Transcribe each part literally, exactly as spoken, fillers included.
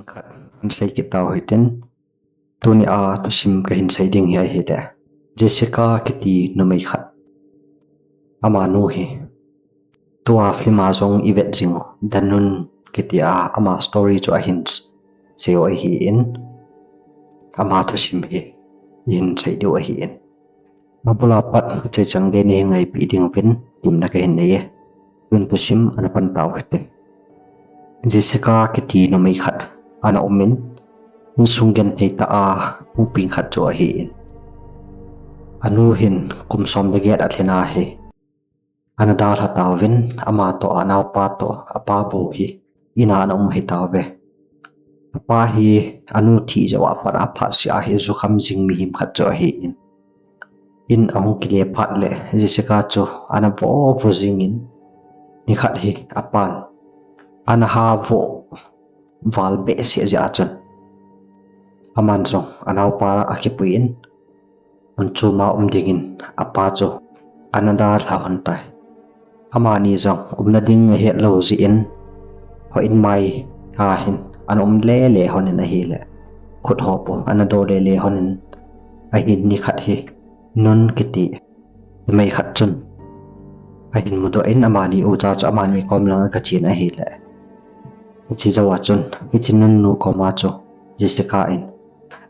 Khat hin sei kit tau hitin, tuni a thusim kahin sei ding hi ahile, Jessica kiti numei khat, amanu hi tua film a jong ivet jing u, The Nun kiti a ama story chu ahin sei u ahin, ama thusim hi ihin sei diu ahin. Abula pat chaichang gei nahin ngaipi ding uvin temna kahin nei e. Tun thusim ana pan tau hite. Jessica kiti numei khat ana umin, insung genthei tah a hung peng khat chu ahin, anu hin kum som le get alhin ahi. Ana dalha tauvin, ama toh, anaopa toh, apa bou hi in a ana um ahi tauve. Apa hi anu thi jou a pat a phatseh a hi jukham jing mihem khat chu ahin, in ahung kile phat le Jessica chu ana vo vo jingin, nikhat hi apan ana ha vo val behseh jeh a chun, aman jong anaopa akipuiyin, mun chom a um dingin apa chu ana dalha lhon tai. Amani jong umna ding ahet lou jeh in, houin mai a hin ana um lele lhonin ahile, khut ho po ana do lele lhonin ahin, nikhat hi Nun kiti numei khat chun ahin mudoh in, amani ucha chu amani kom lang aga chen ahile, hiche jou a chun hiche Nun nu koma chu Jessica in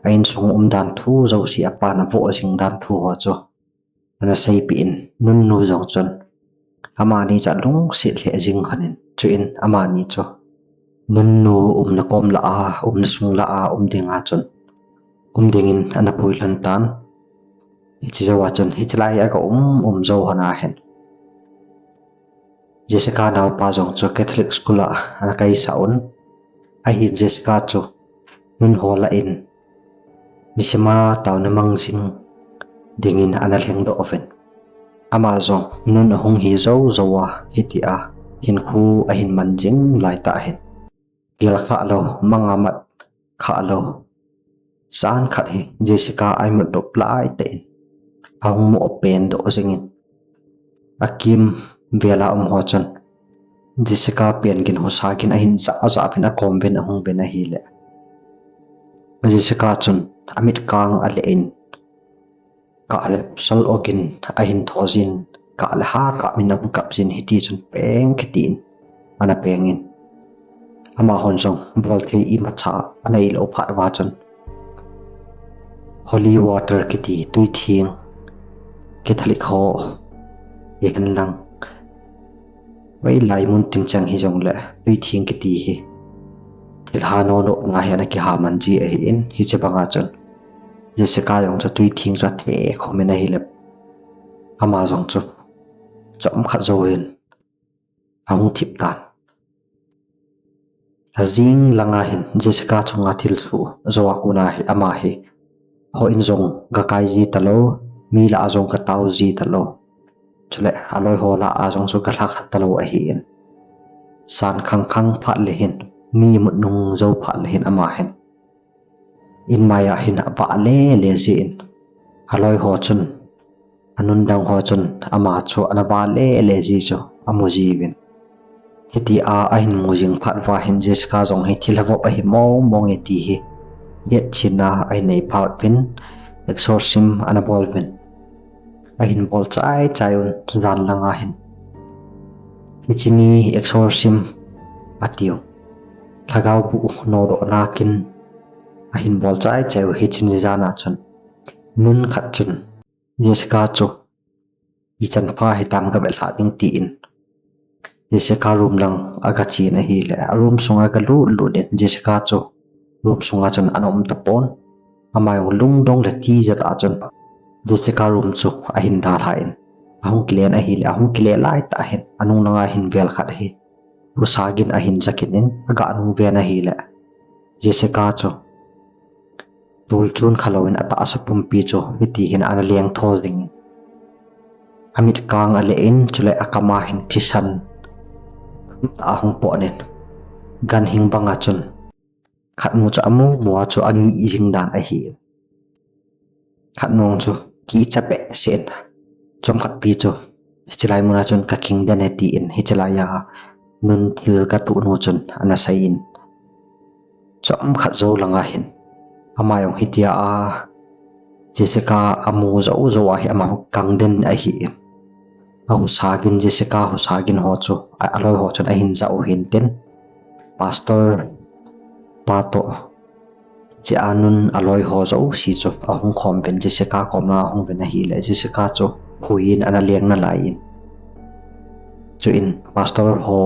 a insung umdan thu jouse, apan avoh jing dan thu ho chu ana seipeh in, Nun nu jong chun amani chu alungset lheh jing lhonin, chuin amani chu Nun nu umna kom lah a, umna sung lah a um dinga chun um dingin ana pui lhon tan. Hiche jou a chun hiche lai hi aga um um jou lhon ahin, Jessica naopa jong chu Catholic school a ana kaisah un, ahin Jessica chu Nun ho lah in nisima taona mang jing dingin ana lhengdoh uvin, ama jong Nun ahung hi jou jou a hitia hinkho ahin man jing lai tah hin, gel khah lou, mang a mat khah lou, jan khat hi Jessica a imut nop lai tah in ahung moh pen doh jingin, akim vel a um ho chun Jessica pen gin husa gin ahin jah jah uvin, akom uvin ahung uvin ahile, Jessica chun amit kang ale in, kah le pasal ogin ahin tho jin, kah le ha kap in ahung kap jin, hiti chun peng kiti in ana pengin, amahon jong bolthei imacha ana neilou phat uva chun holy water kiti tui theng, Catholic ho hihen lang, hoilai mun tin chang hijongle tui theng kiti hi thilha nodohna hi ana kiha man ji ahin, hiche banga chun Jessica jong chu tui theng chu athe khomin ahile, ama jong chu chomkhat jouvin ahung thip tan. Ajing langa hin Jessica chunga thilsoh jou a kona hi ama hi houin jong gakai ji talou, mi lah a jong gatao ji talou, chule aloi ho lah a jong chu galhakha talou ahin, jan khang khang phat le hin, mi imut nung jou phat le hin ama hin inmai a hin avah lele jin, aloi ho chun, anun dang ho chun ama chu ana vah lele ji chu amu jiuvin, hitia ahin mu jing phat uva hin Jessica jong hi thilha vop ahi mong mong e ti hi hetchenna ahin nei phat uvin, exorcism ana bol uvin, ahin bol chai chai un, jan langa hin hiche ni exorcism atiu, lhagao boh nodohna kin ahin bol chai chai u. Hiche ni jan a chun nun khat chun Jessica chu ichan pha hitam gavet lhah ding tin Jessica room lang aga chen ahile, a room sunga aga lut lut in Jessica chu room sunga chun ana um tapon. Ama jong lungdong le tijat a chun Jessica room chu ahin dalhan, ahung kile in ahile, ahung kile lai tah hin anung langa hin vel khat hi husa gin ahin ja kit in aga nung ven ahile, Jessica chu tul chun kha louvin atahsa pumpi chu hiti hin ana leng tho jingin, amit kang ale in, chule akam a hin thisan ahung pot in, ganhing banga chun khatnu chu amu mu a chu angih jing dan ahi. Khatnu chu kicha behseh in, chomkhat pi chu hiche lai muna chun ka king den e tin hiche lai a nun thil gatuh nu chun ana seiyin, Chomkhat jou langa hin, ama jong hitia a Jessica amu jou jou a hi ama kangden ahi. Ahusa gin, Jessica husa gin ho chu, a, aloi ho chun ahin ja u hintin. Pastor pa toh, hiche a nun aloi ho jouse chu ahung khom uvin, Jessica komlanga ahung uvin ahile, Jessica chu huiyin ana leng nalaiyin. Chuin pastor ho,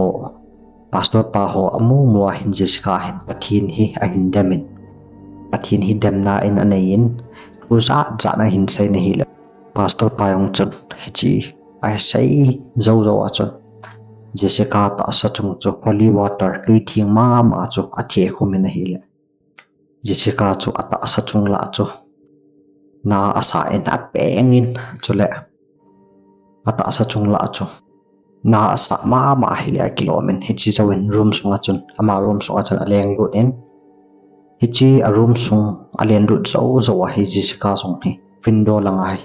pastor pa ho amu mu a hin Jessica hin Pathen hi ahin demin, Pathen hi demna in aneiyin, thu jat jat ahin seiyin ahile, pastor pa jong chun hiche asei jou jou a chun Jessica tahsa chung chu holy water, tui theng mama chu athe khumin ahile, Jessica chu atahsa chung lah chu na asa in apengin, chule atahsa chung lah chu na asa mama ahile akilomin, hiche jouvin room sunga chun, ama room sunga chun aleng lut in. Hiche a room sung alen lut jou jou a hi Jessica jong hi window langa hi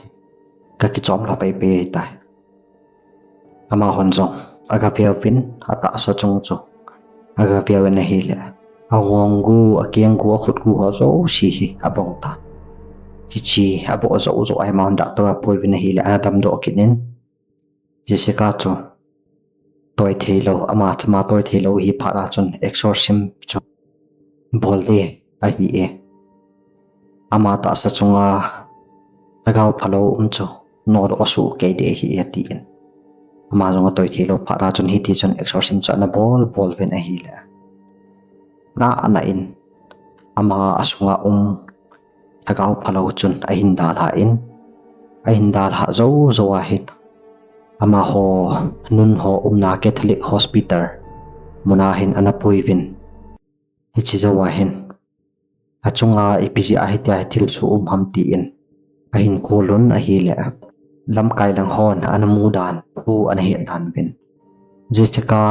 akichom lha peipei tai. Amahon jong agaveuvin, atahsa chung chu agaveuvin ahile, angong gu, akeng gu, akhut gu ho jouse hi abong tan. Hiche aboh jou jou a hi amahon doctor apuiyin ahile, ana damdoh kit in. Jessica chu toi theilou, ama chama toi theilou hi phat a chun exorcism chu bol ding ahi e. Ama tahsa chunga lhagao phalou um chu nodoh soh kei ding ahi e, atin. Ama jong atoi theilou phat a chun hitichun exorcism chu ana bol bol uvin ahile, na ana in, ama asunga um lhagao phalou chun ahin dalha in, ahin dalha jou jou a hin, amaho nun ho umna Catholic Hospital muna hin ana puiyin. Hiche jou a hin, achunga ipi jeh a hitia hi thilsoh um ham tin ahin khol un ahile, lamkai lang hon ana mu dan, thu ana het dan uvin, Jessica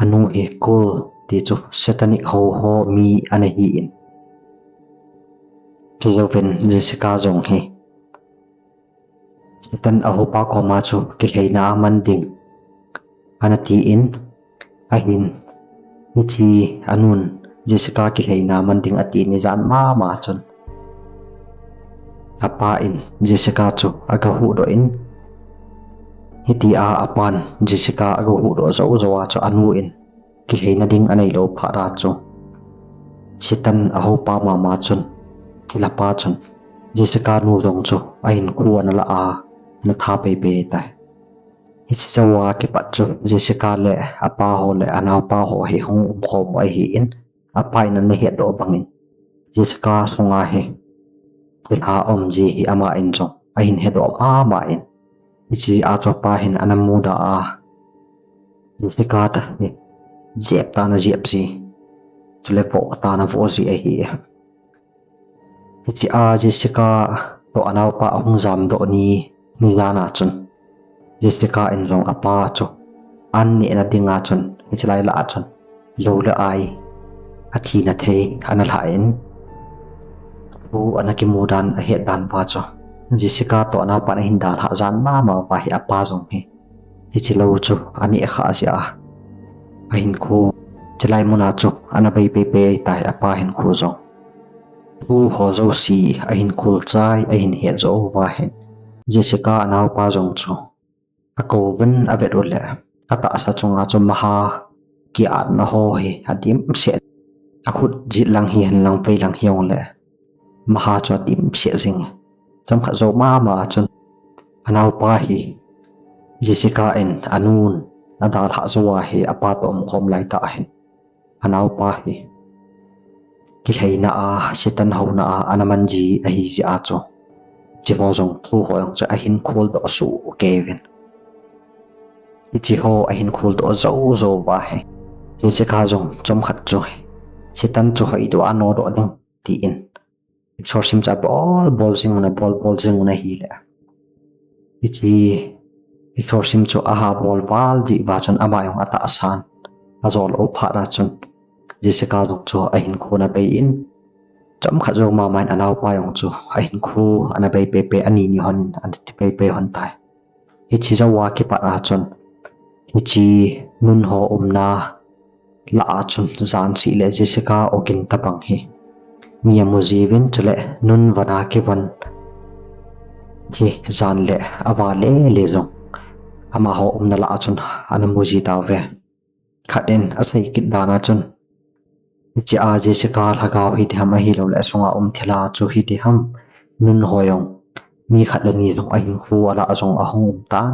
anu hi cult ti chu satanic ho ho mi ana hin, chujouvin Jessica jong hi Satan ahopa koma chu kilheina aman ding ana tin, ahin, hiche anun Jessica kilheina aman ding ati ni jan mama chun, apa in Jessica chu agahuhdoh in, hitia apan Jessica agahuhdoh jou jou a chu anu in kilheina ding aneilou phat a chu, Satan ahopa mama chun, thilha pa chun Jessica nu jong chu ahinkho ana la a, ana tha peipei tai. Hiche jouva kipat chu Jessica le apa ho le anaopa ho hi hung umkhom u ahin, apa in ana hetdoh bangin Jessica sunga hi thilha aum ji hi ama in jong ahin hedoh mama in, hiche a chu apa hin ana muda a, Jessica ta hi jep tah ana jep ji, chule voh tah ana voh ji ahi. Hiche a Jessica toh anaopa ahung jamdoh ni, ni jan a chun Jessica in jong apa chu an nehna dinga chun hichelai lah a chun lou le ai, athina thei ana lha in, thu ana kimu dan ahet dan uva chu Jessica toh anaopan ahin dalhah jan mama uva hi apa jong hi hiche lou chu aneh khah jeh a, ahinkho, chulai muna chu ana bei peipei tai apa hinkho jong. Thu ho jouse ahin khol chai, ahin het jou uva hin Jessica anaopa jong chu akouvin avet uleh, atahsa chunga chu maha kiatna ho hi adimset, akhut jet lang hihen lang, vei lang hijongleh maha chu adimset jing. Chomkhat jou mama a chun anaopa hi Jessica in anun adalhah jou a hi apa toh umkhom laitah hin anaopa hi kilheina a, Satan houna a ana man ji ahi jeh a chu, hiche ho jong, thu ho jong chu ahin kholdoh soh keiyuvin. Hiche ho ahin kholdoh jou jou uva hi Jessica jong chomkhat chu Satan chu hoidoh a nodoh ding tin exorcism chu abol bol jing un, abol bol jing un ahileh, hiche exorcism chu aha bol val jeh uva chun ama jong atahsan ajol lou phat a chun Jessica jong chu ahinkho ana bei in, chomkhat jou mama in anaopa jong chu ahinkho ana bei peipei, ani ni hon ana ti peipei hon tai. Hiche jouva kipat a chun hiche nun ho umna lah a chun Jan si le Jessica ogin tabang hi mi amu jiuvin, chule nun vana kivon hi Jan le ava lele jong amaho umna lah a chun ana mu ji tauve. Khat in asei kit dan a chun, hiche a Jessica lhagao hi diham ahilouleh asunga um thilha chu hi diham, nun ho jong mi khat le ni jong ahinkho a lah jong ahung um tan.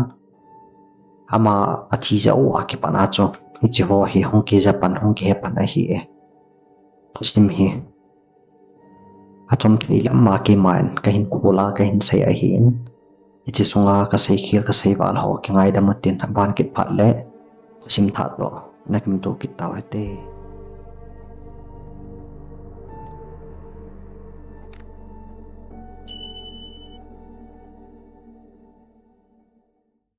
Ama athi jou a kipat a chu hiche ho hi hung kija pan, hung kihe pan ahi e. Thusim hi achom thei lam a keiman kahin khol a kahin sei ahin, hiche sunga kasei khel kasei val ho kingaidam utin, aban kit phat le thusim thah toh nakimto kit tau hite.